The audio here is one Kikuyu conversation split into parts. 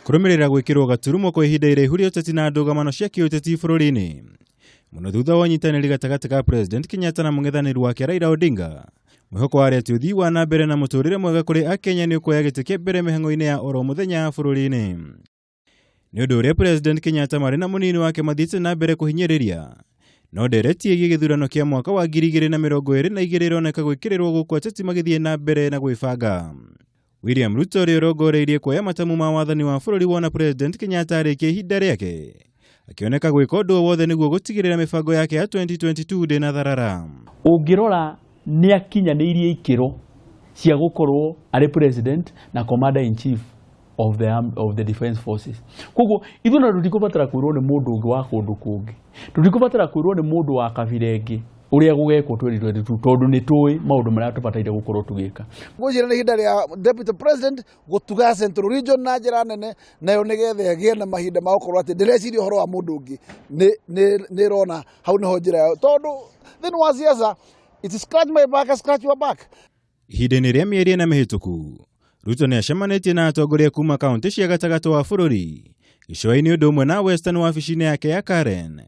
Kũrũmĩrĩra gwĩkĩrwo gaturumo kwa ihinda iraihu rĩa ũteti na ndũgamano cia kĩũteti bũrũri-inĩ, mũno thutha wa ũnyitanĩri gatagatĩ ka President Kenyatta na mũng'ethanĩri wake Raila Odinga, mwĩhoko warĩ atĩ ũthii wa na mbere na mũtũrĩre mwega kũrĩ Akenya nĩ ũkuoya gĩtĩ kĩa mbere mĩhang'o-inĩ ya oro mũthenya bũrũri-inĩ. Nĩ ũndũ ũrĩa President Kenyatta marĩ na mũnini wake mathiĩte na mbere kũhinyĩrĩria, no ndereti ĩgiĩ gĩthurano kĩa mwaka wa 2022 ĩroneka gwĩkĩrĩrwo gũkũ ateti magĩthiĩ na mbere na gwĩbanga. William Ruto, ũrĩa ũrongoreirie kuoya matamu ma wathani wa bũrũri wona President Kenyatta arĩkia ihinda rĩake, akĩoneka gwĩka ũndũ o wothe nĩguo gũtigĩrĩra mĩbango yake ya 2022 ndĩnatharara. Ũngĩrora, nĩ akinyanĩirie ikĩro cia gũkorwo arĩ president na commander in chief of the defense forces. Koguo ithuĩ na tũtikũbatara kwĩrwo nĩ mũndũ ũngĩ wa kũndũ kũngĩ, tũtikũbatara kwĩrwo nĩ mũndũ wa kabira ĩngĩ ũrĩa gũgekwo 2022, tondũ nĩ tũĩ maũndũ marĩa tũbataire gũkorwo tũgĩka. Ngwĩciria nĩ ihinda rĩa deputy president gũtuga Central Region na njĩra nene, nayo nĩgetha ĩgĩe na mahinda ma gũkorwo atĩ ndĩreciria ũhoro wa mũndũ ũngĩ. Nĩ ĩrona hau nĩho njĩra yao, tondũ thĩinĩ wa siasa it is scratch my back, I scratch your back. Ihinda-inĩ rĩa mĩeri 4 mĩhĩtũku, Ruto nĩ acemanĩtie na atongoria kuma kaunti cia gatagatĩ wa bũrũri, gĩcũa-inĩ ũndũ ũmwe na Western, wabici-inĩ yake ya Karen,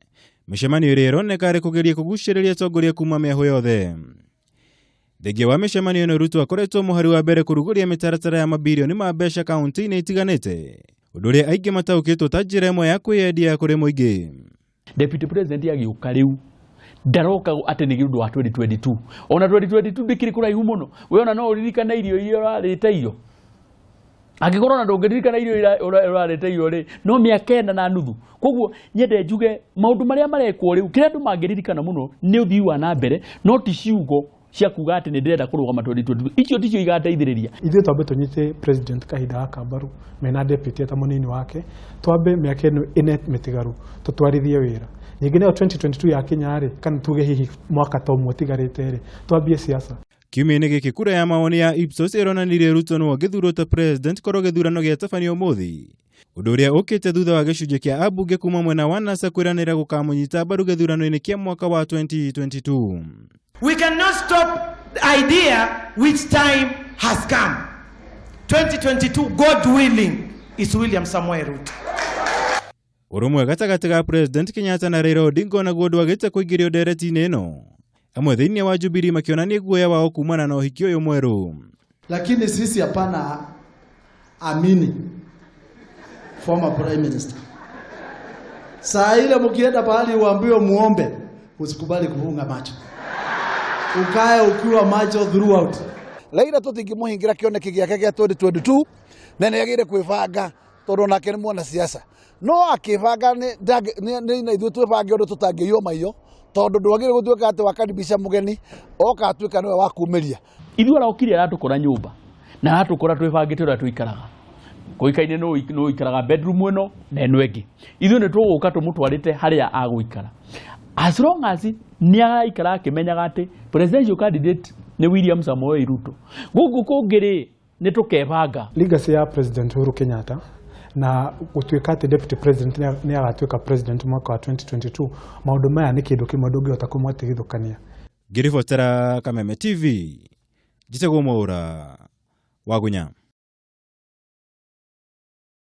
mĩcemanio ĩrĩa ĩroneka arĩ kũgeria kũgucĩrĩria atongoria kuma mĩahũ yothe. Thengia wa mĩcemanio ĩno, Ruto akoretwo mũhari wa mbere kũrugũria mĩtaratara ya mabirioni ma mbeca kaunti-inĩ itiganĩte, ũndũ ũrĩa aingĩ mataũkĩtwo ta njĩra ĩmwe ya kwĩyendia kũrĩ mũingĩ. Deputy president agĩũka rĩu ndaroka atĩ nĩ ũndũ wa 2022. Ona 2022 ndĩkĩrĩ kũraihu mũno. We ona no ũririkane irio iria ũrarĩte irio? Angĩkorwo ona ndũngĩririkana irio iria ũrarĩte irio rĩ, no mĩaka 4.5. Koguo nyende njuge maũndũ marĩa marekwo rĩu, kĩrĩa andũ mangĩririkana mũno nĩ ũthii wa na mbere, no ti ciugo cia kuga atĩ nĩ ndĩrenda kũrũgama 2022. Icio ticio igateithĩrĩria. Ithuĩ twambe tũnyite president kahinda gaka mbaru mena deputy ta mũnini wake, twambe mĩaka ĩno 4 mĩtigaru tũtwarithie wĩra. Ningĩ nayo 2022 yakinya rĩ, kana tuge hihi mwaka ta ũmwe ũtigarĩte rĩ, twambie siasa. Kiumia-inĩ gĩkĩ, kura ya mawoni ya Ipsos ĩronanirie Ruto nĩwe ũngĩthurwo ta president korwo gĩthurano gĩatabanio ũmũthĩ, ũndũ ũrĩa ũkĩte thutha wa gĩcunjĩ kĩa ambunge kuma mwena wa NASA kwĩranĩra gũkamũnyita mbaru gĩthurano-inĩ kĩa mwaka wa 2022. We cannot stop the idea which time has come. 2022, God willing, is William Samoei Ruto. Ũrũmwe gatagatĩ ga President Kenyatta na Raila Odinga onaguo ndwagĩte kũingĩrio ndereti-inĩ ĩno, amwe thĩinĩ wa Jubilee makĩonania guoya wao kumana na ũhiki ũyũ mwerũ. Lakini sisi hapana amini former prime minister. Saa ile mkienda pahali uambiwe muombe, usikubali kufunga macho, ukae ukiwa macho throughout. Raila tũtingĩmũhingĩra kĩoneki gĩake gĩa 2022, na nĩ agĩrĩire kwĩbanga, tondũ nake nĩ mwanasiasa, no akĩbanga nĩ na ithuĩ twĩbange ũndũ tũtangĩiywo maiyo, tondũ ndwagĩrĩire gũtuĩka atĩ wakaribisha mũgeni oka atuĩka nĩwe wakumĩria. Ithuĩ arokire aratũkora nyũmba na aratũkora twĩbangĩte ũrĩa tũikaraga kũikaine, nũ ũikaraga bedroom ĩno na ĩno ĩngĩ. Ithuĩ nĩ tũgũka tũmũtwarĩte harĩa agũikara, as long as nĩ araikara akĩmenyaga atĩ presidential candidate nĩ William Samoei Ruto. Gũkũ kũngĩ rĩ, nĩ tũkebanga. Legacy ya President Uhuru Kenyatta na gũtuĩka atĩ deputy president nĩ agatuĩka president mwaka wa 2022, maũndũ maya nĩ kĩndũ kĩmwe ndũngĩhota kũmatigithũkania. Ngĩribotera Kameme TV, njĩtagwo Mwaũra Wagunya.